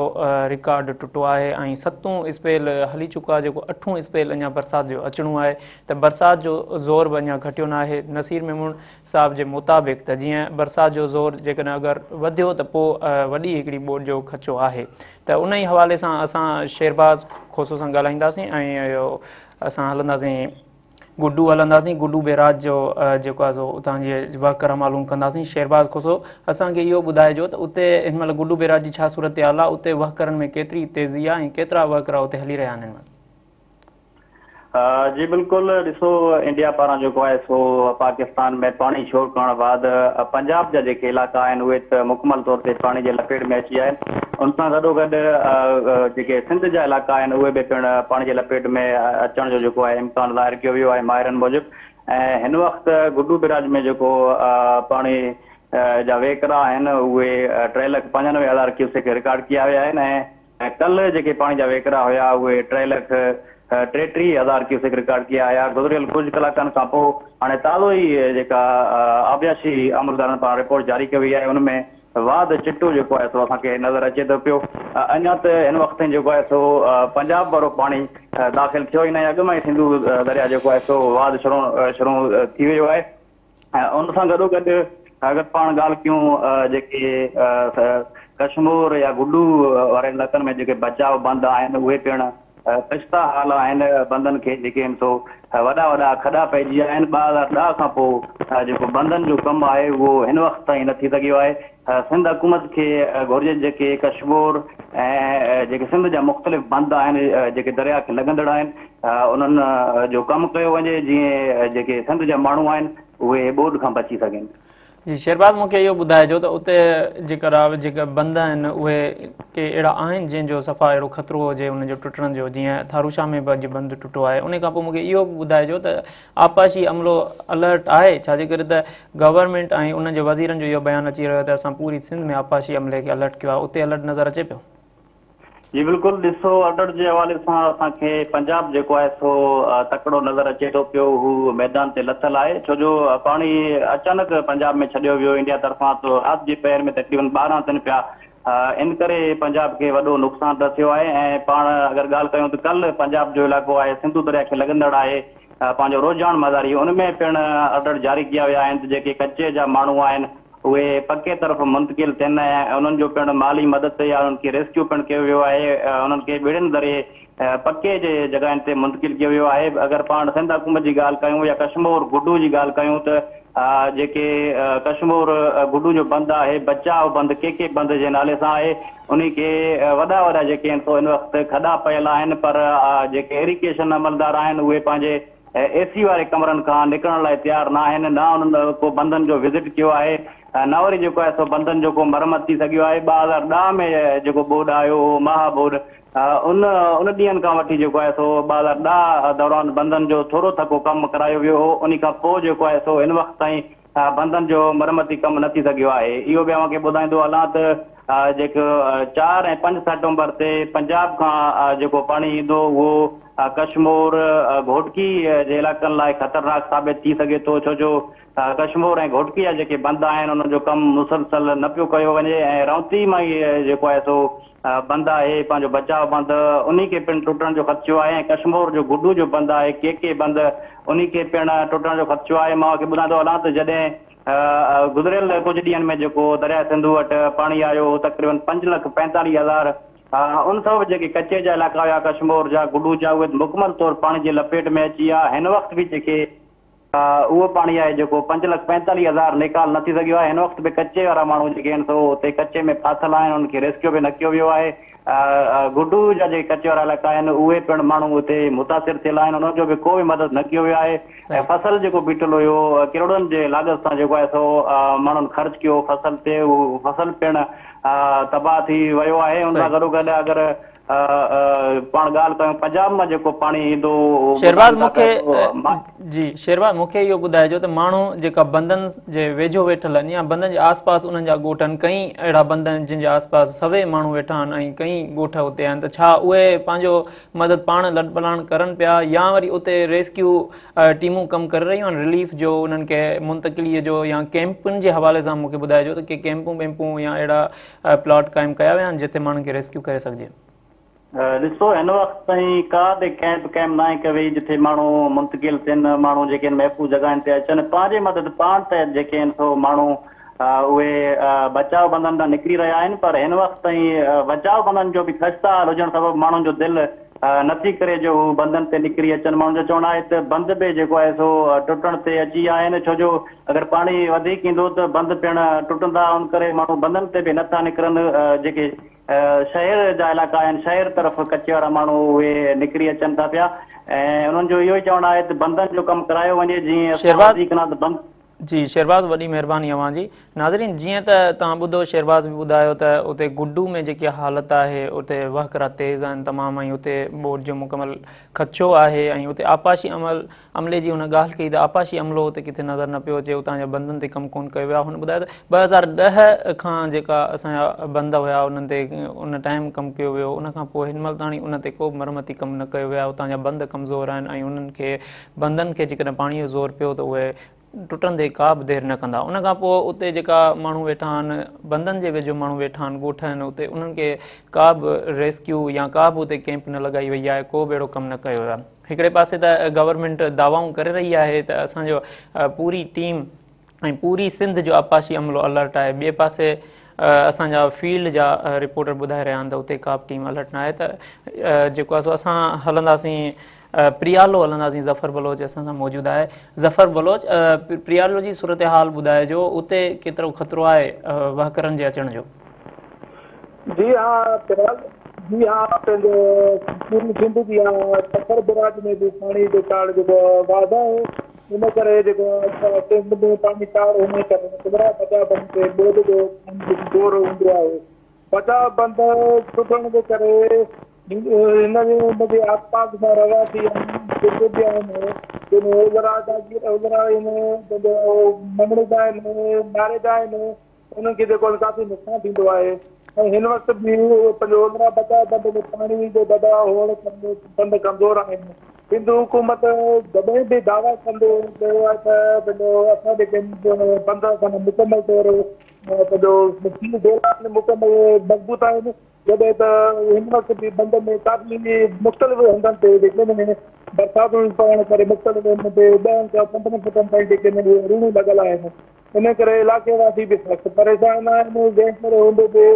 رڪارڊ ٽٽو آهي ۽ ستون اسپيل هلي چڪو آهي جيڪو اٺون اسپيل اڃا برسات جو اچڻو آهي ته برسات جو زور به اڃا گهٽيو نه آهي نصير ميمڻ صاحب جي مطابق ته جيئن برسات جو زور جيڪڏهن اگر وڌيو ته پوء وڏي هڪڙي ٻوڏ جو خدشو آهي ته ان ئي حوالي سان اسان شيرباز کوسو سان ڳالهائينداسين ۽ اسان هلنداسين گڊو هلنداسين گڊو بيراج جو جيڪو آهي سو اتان جي وهڪرا معلوم ڪنداسين شيرباز کوسو اسان کي اهو ٻڌائجو ته اتي هن مهل گڊو بيراج جي ڇا صورتحال آهي اتي وهڪرن ۾ ڪيتري تيزي آهي ۽ ڪيترا وهڪرا اتي هلي رهيا آهن هن مهل جي بلڪل ڏسو انڊيا پاران جيڪو آهي سو پاڪستان ۾ پاڻي ڇوڙ ڪرڻ بعد پنجاب جا جيڪي علائقا آهن اهي ته مڪمل طور تي پاڻي جي لپيٽ ۾ اچي ويا آهن ان سان گڏو گڏ جيڪي سنڌ جا علائقا آهن اهي به پڻ پاڻي جي لپيٽ ۾ اچڻ جو جيڪو آهي امڪان ظاهر ڪيو ويو آهي ماهرن موجب ۽ هن وقت گڊو بئراج ۾ جيڪو پاڻي جا وهڪرا آهن اهي 3,95,000 ڪيوسڪ رڪارڊ ڪيا ويا آهن ۽ ۽ ڪلهه جيڪي پاڻي جا وهڪرا هيا اهي 3,33,000 ڪيوسڪ رڪارڊ ڪيا آيا. گذريل ڪجهه ڪلاڪن کان پوء هاڻي تازو ئي جيڪا آبياشي عملدارن پاران رپورٽ جاري ڪئي وئي آهي ان ۾ واڌ چٽو جيڪو آهي سو اسان کي نظر اچي ٿو پيو. اڃا ته هن وقت تائين جيڪو آهي سو پنجاب وارو پاڻي داخل ٿيو ئي ناهي اڳ مان ئي سنڌو درياء جيڪو آهي سو واڌ شروع ٿي ويو آهي. ۽ ان سان گڏو گڏ اگر پاڻ ڳالهه ڪيون جيڪي ڪشمور يا گڊو واري علائقن ۾ جيڪي بچاء بند آهن اهي پڻ خسته حال آهن بندن کي جيڪي آهن سو وڏا وڏا کڏا پئجي ويا آهن 2010 کان پوء جيڪو بندن جو ڪم آهي اهو هن وقت تائين نه ٿي سگهيو آهي سنڌ حڪومت کي گهرجي جيڪي ڪشمور ۽ جيڪي سنڌ جا مختلف بند آهن جيڪي درياء کي لڳندڙ آهن انهن جو ڪم ڪيو وڃي جيئن جيڪي سنڌ جا ماڻهو آهن اهي ٻوڏ کان بچي سگهن. جي شيرباز مون کي اهو ٻڌائجو ته اتي جيڪر جيڪا بند آهن اهي ڪي اهڙا آهن جنهن جو صفا اهڙو خطرو هجي انهن جو ٽٽڻ جو جيئن ٿاروشا ۾ به اڄ بند ٽٽو آهي ان کان پوء مون کي اهو به ٻڌائجو ته آبپاشي عملو الرٽ آهي ڇا جي ڪري ته گورنمينٽ ۽ انهن جي وزيرن جو اهو بيان اچي رهيو آهي ته اسان پوري سنڌ ۾ آبپاشي عملي کي الرٽ ڪيو آهي اتي الرٽ نظر اچي پيو. جي بلڪل ڏسو الرٽ جي حوالي سان اسان کي پنجاب جيڪو آهي سو تڪڙو نظر اچي ٿو پيو هو ميدان تي لٿل آهي ڇو جو پاڻي اچانڪ پنجاب ۾ ڇڏيو ويو انڊيا طرفان تو رات جي پهر ۾ تقريبن 12 ٿين پيا ان ڪري پنجاب کي وڏو نقصان رسيو آهي ۽ پاڻ اگر ڳالهه ڪيون ته ڪلهه پنجاب جو علائقو آهي سنڌو دريا کي لڳندڙ آهي پنهنجو روجهاڻ مزاري ان ۾ پڻ الرٽ جاري ڪيا ويا آهن ته جيڪي ڪچي جا ماڻهو آهن اهي پڪي طرف منتقل ٿين ۽ انهن جو پڻ مالي مدد يا انهن کي ريسڪيو پڻ ڪيو ويو آهي انهن کي ٻيڙين ذريعي پڪي جي جڳهين تي منتقل ڪيو ويو آهي اگر پاڻ سنڌ حڪومت جي ڳالهه ڪيون يا ڪشمور گڊو جي ڳالهه ڪيون ته جيڪي ڪشمور گڊو جو بند آهي، بچاء بند ڪي ڪي بند جي نالي سان آهي، انهي کي وڏا وڏا جيڪي آهن سو ان وقت کڏا پيل آهن پر جيڪي ايريگيشن عملدار آهن اهي پنهنجي اي سي واري ڪمرن کان نڪرڻ لاء تيار نه آهن، نه انهن ڪو بندن جو وزٽ ڪيو آهي نه وري جيڪو آهي سو بندن جو ڪو مرمت ٿي سگهيو آهي. 2010 ۾ جيڪو ٻوڏ آيو هو مها ٻوڏ ان ان ڏينهن کان وٺي جيڪو آهي سو 2010 دوران بندن جو ٿورو ٿڪو ڪم ڪرايو ويو هو، انهي کان پوء جيڪو آهي سو هن وقت تائين بندن جو مرمتي ڪم نه ٿي سگهيو آهي. اهو به اوهان کي ٻڌائيندو هلان ته جيڪو 4 ۽ 5 سيپٽمبر تي پنجاب کان جيڪو پاڻي ايندو اهو ڪشمور گهوٽڪي جي علائقن لاء خطرناڪ ثابت ٿي سگهي ٿو، ڇو جو ڪشمور ۽ گهوٽڪي جا جيڪي بند آهن انهن جو ڪم مسلسل نه پيو ڪيو وڃي ۽ رونتي مان ئي جيڪو آهي سو بند آهي پنهنجو بچاء بند انهي کي پڻ ٽٽڻ جو خدشو آهي ۽ ڪشمور جو گڊو جو بند آهي ڪي ڪي بند انهي کي پڻ ٽٽڻ جو خدشو آهي. مان اوهان کي ٻڌائيندو هلان ته جڏهن گذريل ڪجهه ڏينهن ۾ جيڪو درياء سنڌو وٽ پاڻي آيو هو تقريبن 5,45,000 ان سبب جيڪي ڪچي جا علائقا هيا ڪشمور جا گڊو جا اهي مڪمل طور پاڻي جي لپيٽ ۾ اچي ويا. هن وقت به جيڪي اهو پاڻي آهي جيڪو 5,45,000 نيڪال نه ٿي سگهيو آهي. هن وقت به ڪچي وارا ماڻهو جيڪي آهن سو اتي ڪچي ۾ ڦاٿل آهن انهن کي ريسڪيو به نه ڪيو ويو آهي. گڊو جا جيڪي ڪچي وارا علائقا آهن اهي پڻ ماڻهو اتي متاثر ٿيل آهن انهن جو به ڪو به مدد نه ڪيو ويو آهي ۽ فصل جيڪو بيٺل هيو ڪروڙن جي لاڳت سان جيڪو آهي سو ماڻهن خرچ ڪيو فصل تي اهو فصل پڻ تباهه ٿي ويو آهي ان سان گڏوگڏ اگر پاڻ ڳالهه ڪيون پنجاب مان جيڪو پاڻي ايندو شيرباز مون کي جي شيرباز مون کي اهو ٻڌائجو ته ماڻهو جيڪا بندن جي ويجهو ويٺل آهن يا بندن جي آس پاس انهن جا ڳوٺ آهن ڪئين اهڙا بند آهن جن جي آس پاس سوين ماڻهو ويٺا آهن ۽ ڪئين ڳوٺ اتي آهن ته ڇا اهي پنهنجو مدد پاڻ لڏپلاڻ ڪرن پيا يا وري اتي ريسڪيو ٽيمون ڪم ڪري رهيون آهن رليف جو انهن کي منتقلي جو يا ڪيمپن جي حوالي سان مون کي ٻڌائجو ته ڪي ڪيمپون ويمپون يا اهڙا پلاٽ قائم ڪيا ويا آهن جتي ماڻهن کي ريسڪيو ڪري سگهجي. ڏسو هن وقت تائين ڪا به ڪئمپ قائم ناهي ڪئي وئي جتي ماڻهو منتقل ٿين، ماڻهو جيڪي آهن محفوظ جڳهين تي اچن، پنهنجي مدد پاڻ تحت جيڪي آهن سو ماڻهو اهي بچاء بندن تان نڪري رهيا آهن پر هن وقت تائين بچاء بندن جو به خسته حال هجڻ سبب ماڻهن جو دل نٿي ڪري جو هو بندن تي نڪري اچن، ماڻهن جو چوڻ آهي ته بند به جيڪو آهي سو ٽٽڻ تي اچي ويا آهن ڇو جو اگر پاڻي وڌيڪ ايندو ته بند پڻ ٽٽندا ان ڪري ماڻهو بندن تي به نٿا نڪرن جيڪي شهر جا علائقا آهن شهر طرف ڪچي وارا ماڻهو اهي نڪري اچن ٿا پيا ۽ انهن جو اهو ئي چوڻ آهي ته بندن جو ڪم ڪرايو وڃي جيئن اسان وڌيڪ نه ته بند جي شيرباز وڏي مهرباني اوهان جي. ناظرين جيئن ته توهان ٻڌو شيرباز به ٻڌايو ته اتي گڊو ۾ جيڪي حالت آهي اتي وهڪرا تيز آهن تمام ۽ اتي ٻوڏ جو مڪمل خدشو آهي ۽ اتي آبپاشي عمل عملي جي هن ڳالهه ڪئي ته آبپاشي عملو اتي ڪٿي نظر نه پيو اچي اتان جا بندن تي ڪم ڪون ڪيو ويو آهي هن ٻڌايو ته 2010 کان جيڪا اسان جا بند هيا انهن تي ان ٽائيم ڪم ڪيو ويو ان کان پوء هن مهل تاڻي ان تي ڪو به مرمتي ڪم نه ڪيو ويو آهي اتان جا بند ڪمزور آهن ۽ انهن کي بندن کي جيڪڏهن پاڻي جو زور پيو ته اهي ٽٽندي ڪا به دير نه ڪندا. ان کان پوء اتي جيڪا ماڻهو ويٺا آهن، بندن جي ويجهو ماڻهو ويٺا آهن، ڳوٺ آهن اتي انهن کي ڪا به ريسڪيو يا ڪا به اتي ڪئمپ نه لڳائي وئي آهي، ڪو به اهڙو ڪم نه ڪيو ويو آهي. هڪڙي پاسي ته گورنمينٽ دعوائون ڪري رهي آهي ته اسان جو پوري ٽيم ۽ پوري سنڌ جو آبپاشي عملو الرٽ آهي، ٻئي پاسي اسان جا فيلڊ جا رپورٽر ٻڌائي رهيا آهن ته اتي ڪا به ٽيم الرٽ نه آهي ته جيڪو آهي سو اسان هلنداسين پريالو هلنداسين ظفر بلوچ اسان سان موجود آهي ظفر بلوچ پريالو جي صورتحال ٻڌائجو اتي ڪيترو خطرو آهي وهڪرن جي اچڻ جو. جي ها پريالو جي ها پنهنجو پوري سنڌ جي ها سکر بئراج ۾ به پاڻي جو چاڙهه جيڪو واڌ آهي ان ڪري جيڪو سنڌ ۾ پاڻي چاڙهه هئڻ ڪري سمرا بچاء بند تي ٻوڏ جو پاڻي جيڪو زور هوندو آهي بچاء بند ٽٽڻ جي ڪري هن جي آس پاس جا رهواسي آهن جيڪي به آهن جن ۾ اوزرا جاگير اوزرا آهن پنهنجو مڱڻيجا آهن ناريجا آهن انهن کي جيڪو ڪافي نقصان ٿيندو آهي ۽ هن وقت به پنهنجو اوزرا بچاء بند ۾ پاڻي جو دٻاء هئڻ ڪري بند ڪمزور آهن سنڌ حڪومت جڏهن به دعويٰ ڪندي چيو آهي ته پنهنجو اسان جيڪي بند اسان مڪمل طور پنهنجو سيل ڊيل آهن مڪمل مضبوط آهن جڏهن ته هن وقت به بند ۾ ڪافي مختلف هنڌن تي جيڪي آهن برساتن پوڻ ڪري مختلف هنڌن تي ڏهن کان 15 فٽن تائين جيڪي آهن اهي روڻيون لڳل آهن ان ڪري علائقي واسي به سخت پريشان آهن جنهن ڪري هوندو به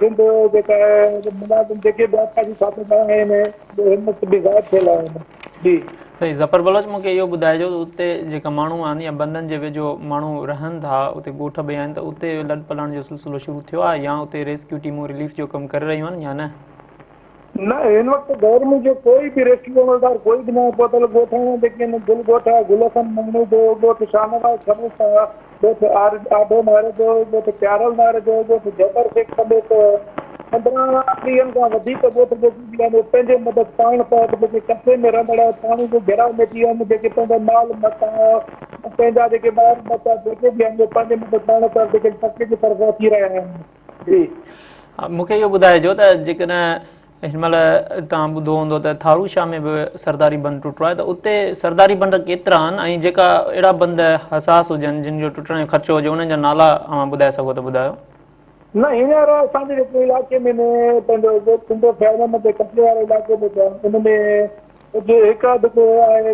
سنڌ جيڪا آهي ملازم جيڪي به آبپاشي کاتي جا آهن اهي هن وقت به غائب ٿيل آهن جي. صحيح ظفر بلوچ مون کي اهو ٻڌائجو ته اتي جيڪا ماڻهو آهن يا بندن جي ويجهو ماڻهو رهن ٿا اتي ڳوٺ به آهن ته اتي لڏ پلاڻ جو سلسلو شروع ٿيو آهي يا اتي ريسڪيو ٽيمون رليف جو ڪم ڪري رهيون آهن يا نه؟ نه هن وقت گورنمينٽ جو ڪوئي به ريسڪيو عملدار ڪوئي به ناهي پهتل ڳوٺاڻا جيڪي آهن گل ڳوٺ آهي گل حسن مڱڻيجو ڳوٺ شاهنواز خليفا ڳوٺ آڍو ناريجو ڳوٺ پيارل ناريجو ڳوٺ جبر شيخ سميت 15 ڏينهن کان وڌيڪ ڳوٺ جيڪي به آهن اهي پنهنجي مدد پاڻ تحت جيڪي ڪچي ۾ رهندڙ پاڻي جي گهيراء ۾ اچي ويا آهن جيڪي پنهنجا مال متاع پنهنجا جيڪي ٻار ٻچا جيڪي به آهن اهي پنهنجي مدد پاڻ تحت جيڪي پڪي جي طرف اچي رهيا آهن جي. مون کي اهو ٻڌائجو ته جيڪڏهن هن مهل توهان ٻڌو هوندو ته ٿارو شاهه ۾ به سرداري بند ٽٽو آهي ته اتي سرداري بند ڪيترا آهن ۽ جيڪا اهڙا بند حساس هجن جن جو ٽٽڻ جو خدشو هجي انهن جا نالا اوهان ٻڌائي سگهو ته ٻڌايو. نه هينئر اسان جي جيڪي علائقي ۾ پنهنجو ڳوٺ ٽنڊو خير محمد جي ڪچي واري علائقي ۾ ته ان ۾ ڪجهه هڪ اڌ ڪو آهي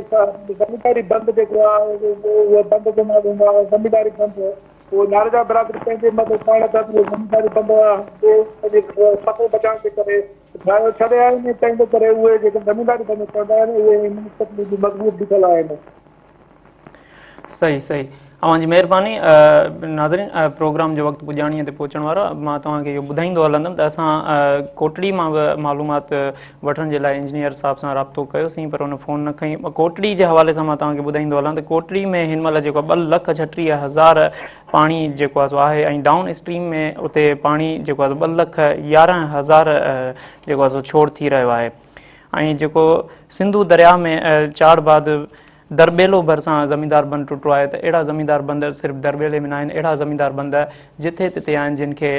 زمينداري بند جيڪو آهي اهو بند جو نالو هوندو آهي زمينداري بند اهو ناريجا برادري پنهنجي مدد پاڻ تحت اهو زمينداري بند تي پنهنجي فصل بچائڻ جي ڪري ٺاهيو ڇڏيا آهن ۽ تنهن جي ڪري اهي جيڪي زمينداري بند چوندا آهن اهي هن وقت به مضبوط بيٺل آهن. صحيح صحيح اوهان جي مهرباني ناظرين پروگرام جو وقت پڄاڻي تي پهچڻ وارو آهي مان توهان کي اهو ٻڌائيندو هلندم ته اسان ڪوٽڙي مان به معلومات وٺڻ جي لاء انجنيئر صاحب سان رابطو ڪيوسين پر ان فون نه کنئي. ڪوٽڙي جي حوالي سان مان توهان کي ٻڌائيندو هلان ته ڪوٽڙي ۾ هن مهل جيڪو 2,36,000 پاڻي جيڪو آهي سو آهي ۽ ڊائون اسٽريم ۾ اتي پاڻي جيڪو آهي سو 2,11,000 جيڪو آهي سو ڇوڙ ٿي رهيو آهي ۽ جيڪو سنڌو درياء ۾ چاڙهه بعد درٻيلو ڀرسان زميندار بند ٽٽو آهي ته اهڙا زميندار بند صرف درٻيلي ۾ ناهن اهڙا زميندار بند جٿي تٿي آهن جن کي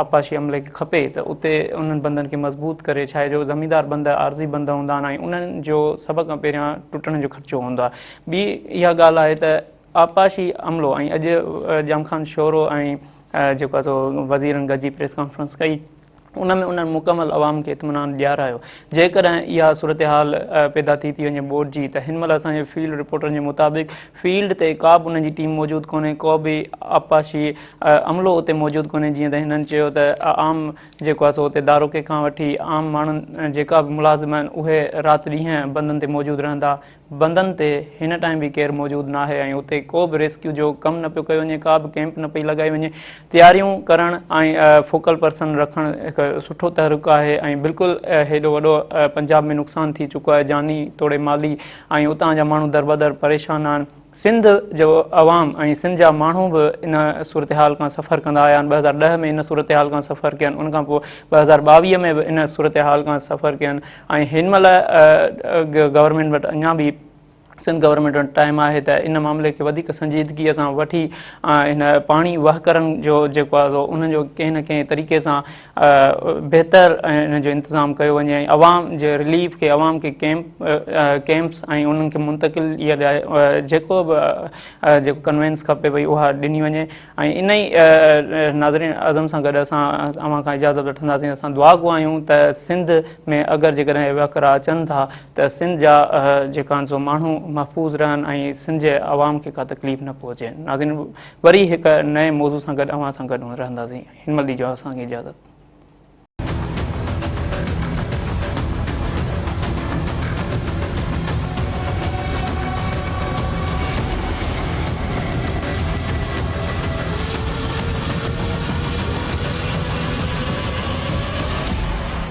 آبپاشي عملي کي کپي ته اتي انهن بندن کي مضبوط ڪري ڇاهي جو زميندار بند عارضي بند هوندا آهن ۽ انهن جو سڀ کان پهريان ٽٽڻ جو خدشو هوندو آهي ٻي اها ڳالهه آهي ته آبپاشي عملو ۽ اڄ ڄام خان شورو ۽ جيڪو آهي سو وزيرن گڏجي پريس ڪانفرنس ڪئي ان ۾ انهن مڪمل عوام کي اطمينان ڏيارايو. جيڪڏهن اها صورتحال پيدا ٿي ٿي وڃي ٻوڏ جي ته هن مهل اسان جي فيلڊ رپورٽرن جي مطابق فيلڊ تي ڪا به انهن جي ٽيم موجود ڪونهي ڪو به آبپاشي عملو اتي موجود ڪونهي جيئن ته هنن چيو ته عام جيڪو آهي سو اتي داروڪي کان وٺي عام ماڻهن جيڪا به ملازم آهن اهي رات ڏينهن بندن تي موجود رهندا بندن تي هن ٽائيم به ڪير موجود ناهي ۽ اتي ڪو به ريسڪيو جو ڪم نه پيو ڪيو وڃي ڪا به ڪيمپ نه پئي لڳائي وڃي تياريون ڪرڻ ۽ فوڪل پرسن رکڻ هڪ سٺو تحرڪ آهي ۽ بلڪل هيڏو وڏو پنجاب ۾ نقصان ٿي چڪو آهي جاني توڙي مالي ۽ اتان جا ماڻهو دربدر پريشان آهن سنڌ جو عوام ۽ سنڌ جا ماڻهو به ان صورتحال کان سفر ڪندا آيا آهن 2010 ۾ ان صورتحال کان سفر ڪين ان کان پوء 2022 ۾ به ان صورتحال کان سفر ڪين ۽ هن مهل گورنمينٽ وٽ اڃا به سنڌ گورنمينٽ وٽ ٽائيم آهي ته ان معاملي کي وڌيڪ سنجيدگي سان وٺي هن پاڻي وهڪرن جو جيڪو آهي سو انهن جو ڪنهن نه ڪنهن طريقي سان بهتر ان جو انتظام ڪيو وڃي ۽ عوام جي رليف کي عوام کي ڪيمپ ڪيمپس ۽ انهن کي منتقل لاء جيڪو به جيڪو ڪنوينس کپي پئي اها ڏني وڃي ۽ ان ئي ناظرين عزم سان گڏ اسان اوهان کان اجازت وٺنداسين اسان دعا گو آهيون ته سنڌ ۾ اگر جيڪڏهن وهڪرا اچن ٿا ته سنڌ جا جيڪا آهن سو ماڻهو محفوظ رهن ۽ سنڌ جي عوام کي ڪا تڪليف نه پهچي ناظرين وري هڪ نئين موضوع سان گڏ اوهان سان گڏ رهنداسين هن مهل ڏيجو اسان کي اجازت.